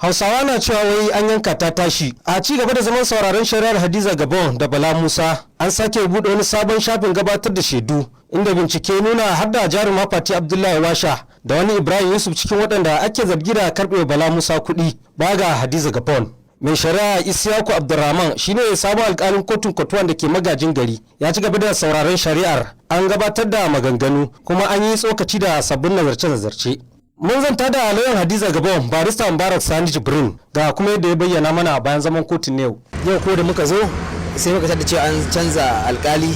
Hausawa na cewa wai an yanka ta tashi. A ci gaba da zaman sauraron shari'ar Hadiza Gabon da Bala Musa, an sake buɗe wani sabon shafin gabatar da shaidu, inda bincike nuna har da jaruma Fati Abdullahi Washa da wani Ibrahim Yusuf cikin waɗanda ake zargi da karɓe Bala Musa kuɗi ba ga Hadiza Gabon. Mai shari'a Isiyaku Abdulrahman shine sabon alkalin kotun kotuwan da ke Magajin Gari. Ya ci gaba da sauraron shari'ar, an gabatar da maganganu, kuma an yi tsokaci da sabbin nazarce-nazarce. Mun zanta da lauyan Hadiza Gabon, Barista Mubarak Sani Jibrin, ga kuma yadda ya bayyana mana bayan zaman kotun ne yau. Yau ko da muka zo, sai muka tada cewa an canza alkali,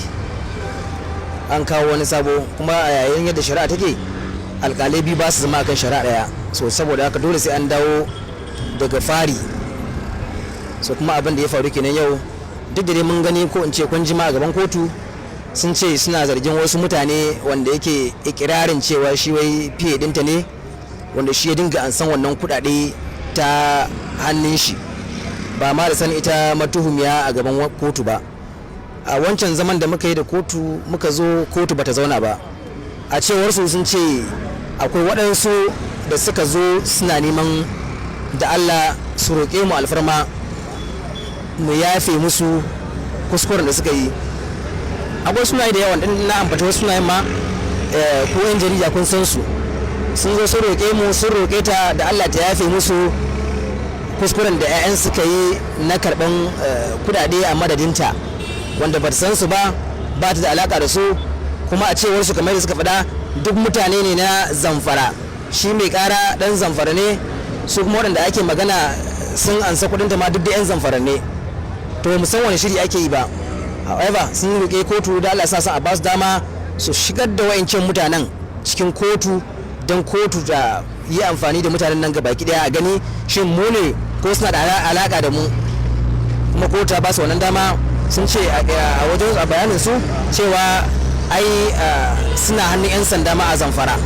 an kawo wani sabo. Kuma a yayin yadda shari'a take, alkalai biyu ba su zama akan shari'a daya. So saboda haka dole sai an dawo daga fari. So kuma abin da ya faru kenan yau. Duk da dai mun gani, ko in ce kun jima a gaban kotu, sun ce suna zargin wasu mutane wanda yake ikirarin cewa shi wai PA dinta ne, wanda shi ya dinga an san wannan kudade ta hannun shi, ba ma da san ita matuhumiya a gaban kotu ba. A wancan zaman da muka yi da kotu, muka zo kotu bata zauna ba. A cewar su, sun ce akwai waɗansu da suka zo suna neman da Allah su roƙe mu alfarma mu yafe musu kuskuren da suka yi. Akwai sunaye da yawan na ambaci wasu sunayen ma, ko 'yan jarida kun san su. Sun zo sun roƙe mu, sun roƙe ta da Allah ta yafe musu kuskuren da 'ya'yan suka yi na karɓan kudade a madadinta, wanda ba ta san su ba, ba ta da alaka da su. Kuma a cewar su, kamar da suka faɗa, duk mutane ne na Zamfara. Shi mai ƙara ɗan Zamfara ne, su kuma waɗanda ake magana sun ansa kuɗinta ma duk da 'yan Zamfara ne. To mu san wani shiri ake yi ba. However, sun roƙe kotu da Allah sa a ba su dama su shigar da wayancan mutanen cikin kotu, don kotu ta yi amfani da mutanen nan gabaki daya a gani shin mu ne ko suna da alaka da mu. Kuma kotu ta ba su wannan dama. Sun ce a wajen a bayanin su cewa ai suna hannun 'yan sanda ma a Zamfara.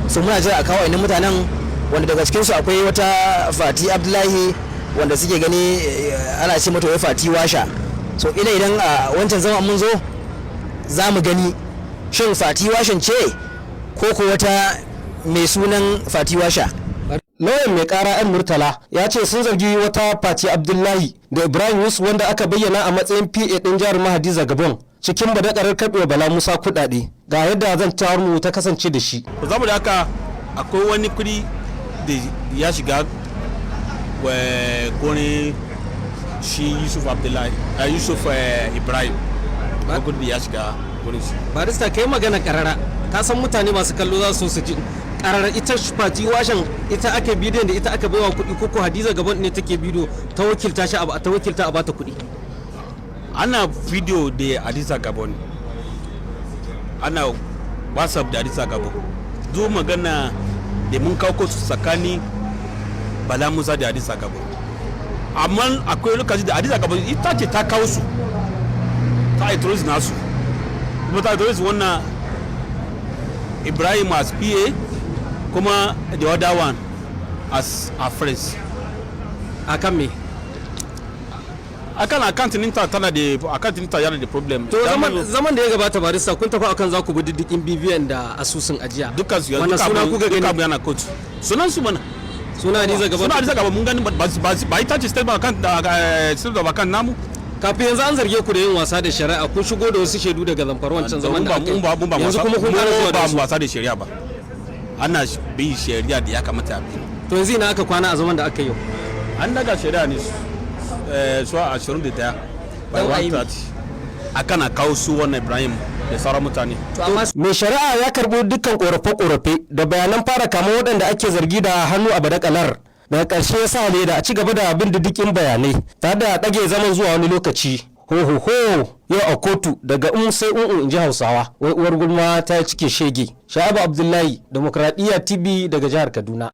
So muna jira a kawo wa'annan mutanen, wanda daga cikinsu akwai wata Fati Abdullahi wanda suke gani ana ce mata wai Fati Washa. So ila idan a wancan zaman mun zo, za mu gani shin Fati Washan ce ko wata mai sunan Fati Washa. Lauyan mai kara yan Murtala ya ce sun zargi wata Fati Abdullahi da Ibrahim Yusuf, wanda aka bayyana a matsayin PA din jihar Hadiza Gabon, cikin badakarar karɓewa Bala Musa kuɗaɗe. Ga yadda zan mu ta kasance da shi. Saboda haka akwai wani kuɗi da ya shiga gurin shi Yusuf Abdullahi, Yusuf Ibrahim, kudi ya shiga gurin shi. Barista, kai magana karara. Ka san mutane masu kallo za su su ji karara. Ita Fati Washan ita aka bidiyon da ita aka baiwa kuɗi, ko Hadiza Gabon ne take bidiyo ta wakilta shi, ta wakilta a bata kuɗi? Ana video da Hadiza Gabon, ana WhatsApp da Hadiza Gabon. Zo magana da mun kawo kotu tsakani Bala Musa da Hadiza Gabon. Amma akwai lokaci da Hadiza Gabon ita ce ta kawo su, ta introduce nasu, kuma ta introduce wannan Ibrahim as PA, kuma the other one as a friends. Akan me? Akan account ɗinta, tana da account ɗinta yana da problem. To zaman da ya gabata, barista, kun tafi akan za ku bi diddikin BVN da asusun ajiya. Dukkan su. Wannan suna kuka gani? Duka yana kotu, sunan su mana. Suna Hadiza Gabon. Suna Hadiza Gabon mun gani. Ba ba ita ce statement account da statement of account namu. Kafin yanzu an zarge ku da yin wasa da shari'a. Kun shigo da wasu shaidu daga Zamfara wancan zaman da aka yi. Ba Yanzu kuma kun kara zuwa da ba su. Wasa da shari'a ba, ana bi shari'a da ya kamata a bi. To yanzu ina aka kwana a zaman da aka yi? An daga shari'a ne zuwa 21 by Don a yi 1:30 akan a kawo su wannan Ibrahim da sauran mutane. To amma Mai shari'a ya karbi dukkan korafe-korafe da bayanan fara kama waɗanda ake zargi da hannu a badakalar. Daga ƙarshe ya sa da a ci gaba da bin diddikin bayanai tare da ɗage zaman zuwa wani lokaci. Ho ho ho, yau a kotu daga un sai un'un, in ji Hausawa, wai uwar gulma ta cike shege. Sha'abu Abdullahi, Demokradiyya TV, daga jihar Kaduna.